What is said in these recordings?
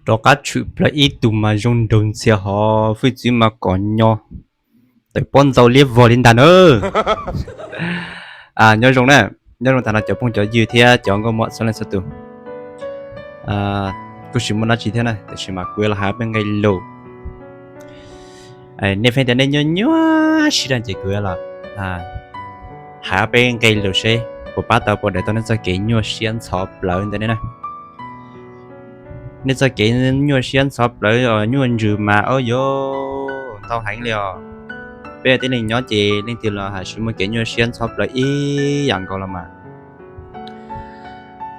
Rov qab tshwm plaws ib tug mas zoo nraug ntxhias hov, hwj txwv mas kom nyo tawm pob ntxaus liab vog li ntag na. Nyob zoo na, nyob zoo tag nrho cov phooj cov ywg thiab cov nkauj muam txhua leej txhua tus. Kuj tsis muaj dab tsi thiab na, tiam sis mas kuv yuav los hais ob peb nqe lus. Nej feem tias nej nyuaj nyuaj siab ces kuv yuav los hais ob peb nqe lus seb puas pab tau puas daws tau nej txoj kev nyuaj siab ntxhov plawv ntawm nej na. Nej txoj kev nyuaj siab ntxhov plawv os, nyuaj ntsws mas ua yuav ntau heev li os. Peb tib neeg nyob ces leej twg los hais tsis muaj kev nyuaj siab ntxhov plawv ib yam nkaus los mas.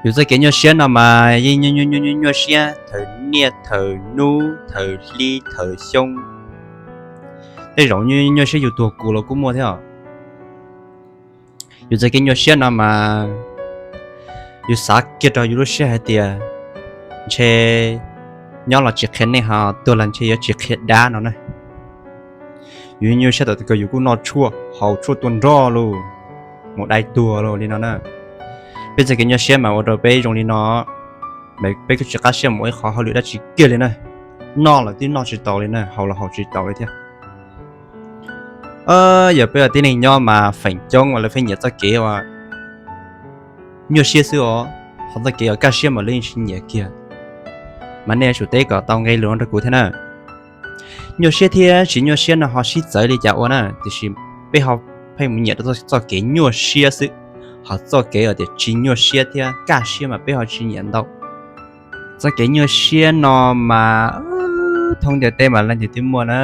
Yus txoj kev nyuaj siab no mas yeej nyuaj nyuaj siab thaum niaj thaum hnub thaum hli thaum xyoo. Tej zaum nyuaj siab yus tuag kuv los kuj muaj thiab os. Yus txoj kev nyuaj siab no mas yus xav kiag rau yus lub siab hais tias ntshe nyob los tsis qhia neej, ho tuag los ntshe yuav tsis qhia dab no na. Yus nyuaj siab thaum twg yus kuj noj tshuaj haus tshuaj tua nroj los mus dai tuag los li no na. Peb txoj kev nyuaj siab mas ua rau peb zoo li no, peb kuj tsis qab siab mus ua ib qhov hauj lwm dab tsi kiag li na. Noj los twb noj tsis taus li na, haus los haus tsis taus li thiab. Yog peb ua tib neeg nyob mas feem coob uas lawv pheej nyiam txoj kev uas nyuaj siab xwb os, ho txoj kev uas kaj siab mas lawv yeej tsis nyiam kiag. Mas nej tsum teb kom tau nqe lus no rau kuv thiab na. Nyuaj siab thiab tsis nyuaj siab no ho sib txawv li cas ua na, tiam sis peb ho pheej mus nyiam rau txoj kev nyuaj siab xwb, ho txoj kev uas tias tsis nyuaj siab thiab kaj siab mas peb ho tsis nyiam ntau. Txoj kev nyuaj siab no mas thoob ntiaj teb mas leej twg twb muaj na,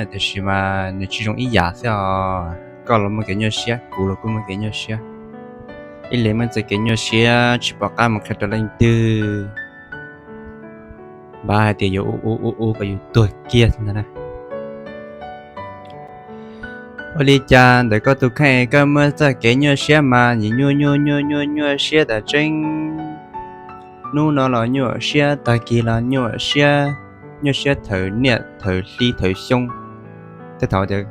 tiam sis mas nws tsis zoo ib yam xwb os. Koj los muaj kev nyuaj siab, kuv los kuj muaj kev nyuaj siab. Ib leeg muaj txoj kev nyuaj siab tsis pom qab mus qhia rau leej twg, npaj hais tias yuav ua ua ua kom yus tuag kiag ntag na. Ua li cas ntawm koj tus kheej koj muaj txoj kev nyuaj siab mas nim nyuaj nyuaj nyuaj nyuaj nyuaj siab tas tseeb. Hnub no los nyuaj siab, tag kis los nyuaj siab, nyuaj siab thaum niaj thaum hli thaum xyoo. Tej thaum tias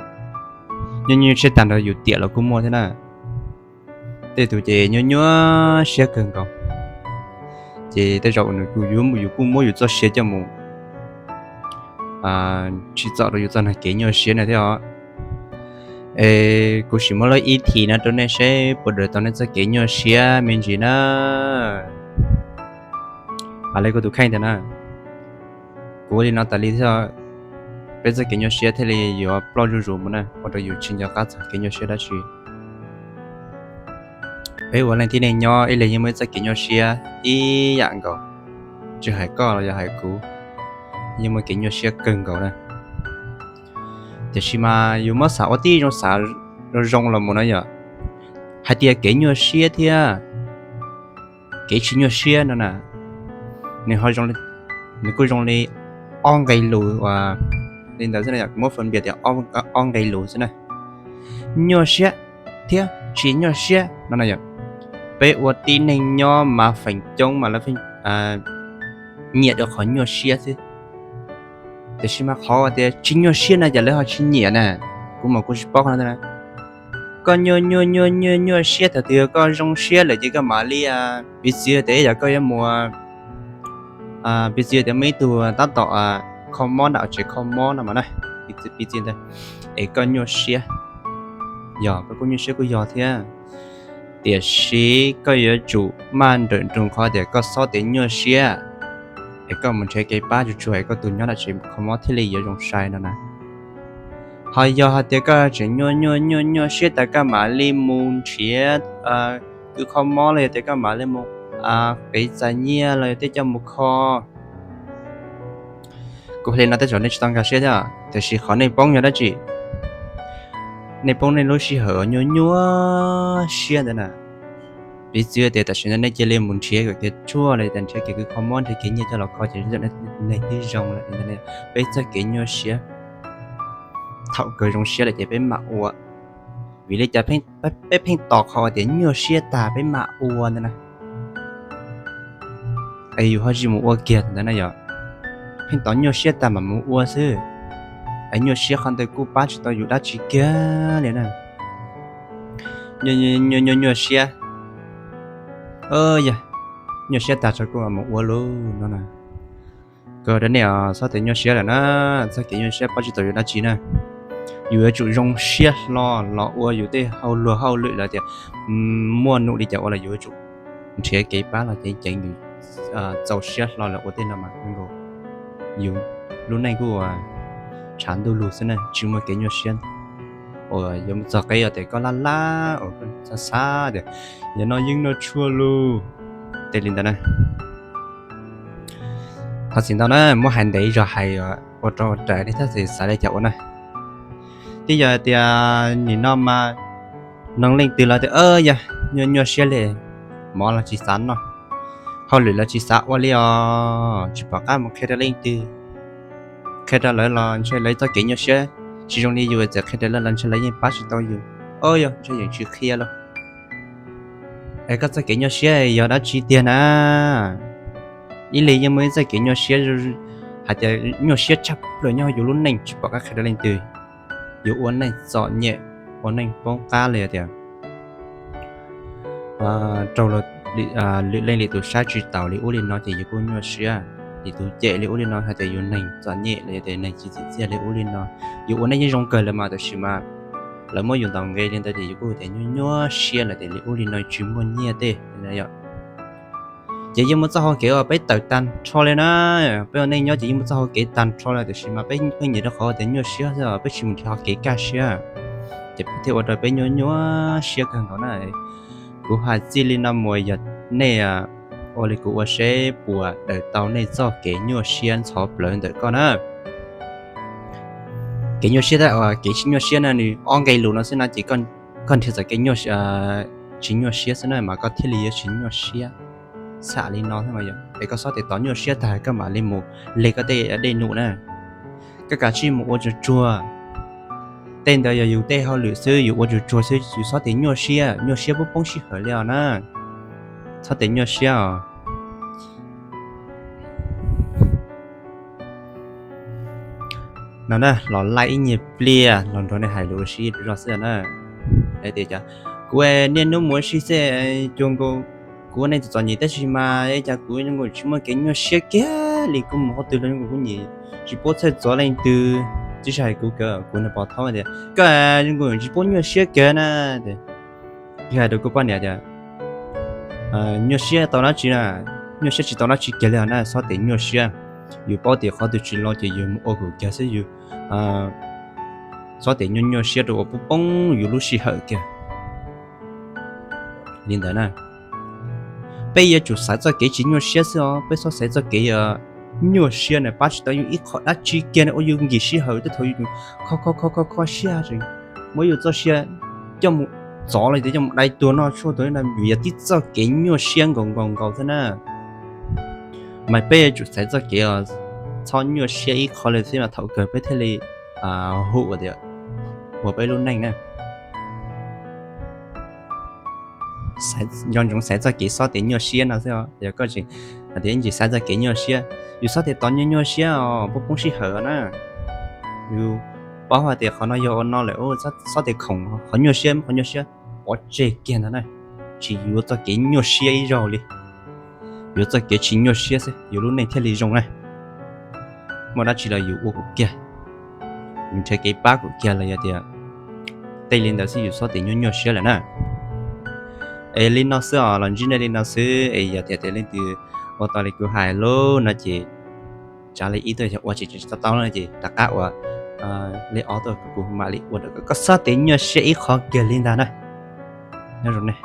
nyuaj nyuaj siab tag nrho yus tiam los kuj muaj thiab na. Tej tus ces nyuaj nyuaj siab kawg nkaus, ces tej zaum nws kuj yuav, yus kuj muab yus txoj sia coj mus tsim txom rau yus txoj kev nyuaj siab na thiab os. Es kuv sim muab lub ib thim no rau nej seb puas daws tau nej txoj kev nyuaj siab me ntsis na. Hais li kuv tus kheej tiag na, kuv ua li no tas li thiab, peb txoj kev nyuaj siab thiaj li yuav ploj zuj zus mus na, ua rau yus tsis nco qab txog kev nyuaj siab dab tsi. Peb ua leej tib neeg nyob ib leeg yeej muaj ib txoj kev nyuaj siab ib yam nkaus, tsis hais koj los yog hais kuv, yeej muaj kev nyuaj siab kawg nkaus na. Tiam sis mas yus muab xav ua tib zoo xav zoo zoo los mus no yog hais tias kev nyuaj siab thiab kev tsis nyuaj siab no na, nws ho, nws kuj zoo li ob nqe lus uas li ntawd xwb na, yog muab phân biệt tias ob nqe lus xwb na. Nyuaj siab thiab tsis nyuaj siab no na yog peb ua tib neeg nyob mas feem coob mas lawv nyiam rau qhov nyuaj siab xwb. Tiam sis mas qhov tias tsis nyuaj siab no cas lawv ho tsis nyiam na, kuv mas kuv tsis paub qhov no. Koj nyuaj nyuaj nyuaj nyuaj nyuaj siab thaum twg koj zoo siab lawm ces koj mam li piv txwv tias ib yam koj yuav mus, piv txwv tias muaj ib tug tab tom kho mob nram tsev kho mob no mas na, piv txwv ntawd, es koj nyuaj siab, yog koj kuj nyuaj siab kuj yog thiab. Tiam sis koj yuav tsum maj nrawm nroos qhov tias koj xob tias nyuaj siab, es koj mus nrhiav kev pab tsuag tsuag es koj tus nyob nram tsev kho mob thiaj li yuav zoo sai no na. Ho yog hais tias koj tseem nyuaj nyuaj nyuaj nyuaj siab tas koj mam li mus nrhiav kws kho mob los yog tias koj mam li mus qiv txais nyiaj los yog tias coj mus kho. Kuv hais li no tej zaum nej tsis tau nkag siab thiab, tiam sis qhov nej poob yog dab tsi? Nej poob nej lub sij hawm uas nyuaj nyuaj siab ntawd na. Piv txwv tias tam sim no nej cia li mus nrhiav kom kiag tshuaj los yog tias nrhiav kiag kws kho mob, nrhiav kiag nyiaj coj los kho ces nej twb zoo lawm. Peb txoj kev nyuaj siab, thaum kawg zoo siab lawm ces peb mam ua. Vim li cas peb pheej tos qhov tias nyuaj siab tag peb mam ua ntawd na? Es yus ho tsis mus ua kiag ntawd na yog, pheej tos nyuaj siab tag mam mus ua xwb. Es nyuaj siab qhov ntawd kuj pab tsis tau yus dab tsi kiag li na. Nyuaj nyuaj siab, yog nyuaj siab tag tso kuj mus ua lauj no na. Koj dab neeg xob tes nyuaj siab lawm na, txoj kev nyuaj siab pab tsis tau yus dab tsi na. Yus yuav tsum zoo siab hlo los ua yus tej hauj luag hauj lwm lawm tias muaj nuj li cas ua los yus yuav tsum nrhiav kev pab los ceev ceev yus, txaus siab hlo los ua tej no mas yus lub neej kuj tshav ntuj lug xwb na, tsis muaj kev nyuaj siab. Uas yuav mus txog qib yog tias koj laj laj uas koj xav xav tias yog no yeej noj tshuaj lug, tej li ntawd na. Thov txim ntau na, muab hais ntev zog hais ua rau raws li thaj txim xav li cas ua na. Twb yog tias nim no mas neeg leej twg los tias yog nyuaj nyuaj siab li, mov los tsis xav noj, hauj lwm los tsis xav ua li os, tsis pom qab mus qhia rau leej twg. Qhia rau lawv los ntshe lawv txoj kev nyuaj siab tsis zoo li yus, txawm qhia rau lawv los ntshe lawv yeej pab tsis tau yus. Yog ntshe yeej tsis qhia los. Es koj txoj kev nyuaj siab yog dab tsi tiag na? Ib leeg yeej muaj ib txoj kev nyuaj siab, hais tias nyuaj siab tshaj plaws nyob hauv yus lub neej tsis pom qab qhia rau leej twg. Yus ua neej txom nyem, ua neej poob qab li tias raug lwm leej lwm tus saib tsis taus li ub li no ces yus kuj nyuaj siab. Lwm tus cem li ub li no hais tias yus neeg txom nyem los yog tias neeg tsis tsim txiaj li ub li no. Yus ua neej yeej zoo kawg lawm mas tab sis mas lawv muab yus ntaus nqe li ntawd ces yus kuj tias nyuaj nyuaj siab lawm tias li ub li no tsis muaj nyiaj tej. Ces yeej muaj txoj hau kev uas peb tawm tag nrho li na. Peb ua neej nyob ces yeej muaj txoj hau kev tag nrho li tab sis mas peb pheej nyiam rau qhov tias nyuaj siab xwb, peb tsis mus nrhiav hau kev kaj siab, ces peb thiaj ua rau peb nyuaj nyuaj siab kawg nkaus na. Kuv hais txij li no mus yog nej ua li kuv ua seb puas daws tau nej txoj kev nyuaj siab ntxhov plawv ntawm koj na. Kev nyuaj siab, kev tsis nyuaj siab na nws ob nqe lus no xwb no ces koj nrhiav txoj kev tsis nyuaj siab xwb na mas koj thiaj li yuav tsis nyuaj siab. Xam li no xwb mas yog es koj xob tes tos nyuaj siab tag koj mam li mus leg koj tej dej num na. Koj kav tsij mus ua tsuag tsuag. Tej ntawd yog yus tej hauj lwm xwb, yus ua tsuag tsuag xwb, yus xob tes nyuaj siab, nyuaj siab poob poob sij hawm li os na. Txhob tes nyuaj siab os. No na, los laij ib nyuag pliag los nrog nej hais lus ua si ib pliag zog xwb na. Tias kuv niaj hnub mus ua si xwb, cuag nkaus kuv ua neej txom txom nyem tab sis mas cas kuv zoo nkaus tsis muaj kev nyuaj siab kiag li, kuv mus qhov twg los zoo nkaus kuv nim tsis paub txhawj txog leej twg. Tib si hais kuv, kuv niag pog thaub tias koj zoo nkaus tsis paub nyuaj siab kiag na. Yog hais rau kuv poj niam tias nyuaj siab tau dab tsi na, nyuaj siab tsis tau dab tsi kiag li os na, xob tes nyuaj siab. Yus paub tias qhov twg tsis los ces yus mus ua kom kiag xwb, yus xob tes nyuaj nyuaj siab rau ua poob poob yus lub sij hawm kiag li ntawd na. Peb yuav tsum xaiv txoj kev tsis nyuaj siab xwb os, peb txhob xaiv txoj kev nyuaj siab na pab tsis tau yus ib qho dab tsi kiag na, ua yus nkim sij hawm tej thaum yus kho kho kho kho siab tseem muab yus txoj sia coj mus txov los tias coj mus dai tuag noj tshuaj tuag li no, vim yog tib txoj kev nyuaj siab nkaus nkaus nkaus xwb na. Mas peb yuav tsum xaiv txoj kev txhob nyuaj siab ib qho li xwb mas thaum kawg peb thiaj li hu ua tias ua peb lub neej na. Nco ntsoov xaiv txoj kev xob tes nyuaj siab no xwb. Yog koj tseem hais tias ib ntsis xaiv txoj kev nyuaj siab, yus xob tes tos nyuaj nyuaj siab os, poob poob sij hawm na. Yus paub hais tias qhov no yog ua no lawm, xob tes khoom qhov nyuaj siab, qhov nyuaj siab pov tseg kiag ntawd na, tsis yuav txoj kev nyuaj siab ib zaug li. Yuav txoj kev tsis nyuaj siab xwb yus lub neej thiaj li zoo na. Muaj dab tsi los yus ua kom kiag, yus nrhiav kev pab kom kiag los yog tias tej li ntawd xwb yus xob tes nyuaj nyuaj siab lawm na. Es li no xwb os, los ntsib nej li no xwb es yog tias tias leej twg ua tau li kuv hais lub no ces tsav li ib tuaj, yog ua tsis tau tau no ces rov qab ua li ob tuaj, kuv mam li ua rau koj xob tes nyuaj siab ib qho kiag li ntag na. Nyob zoo nej.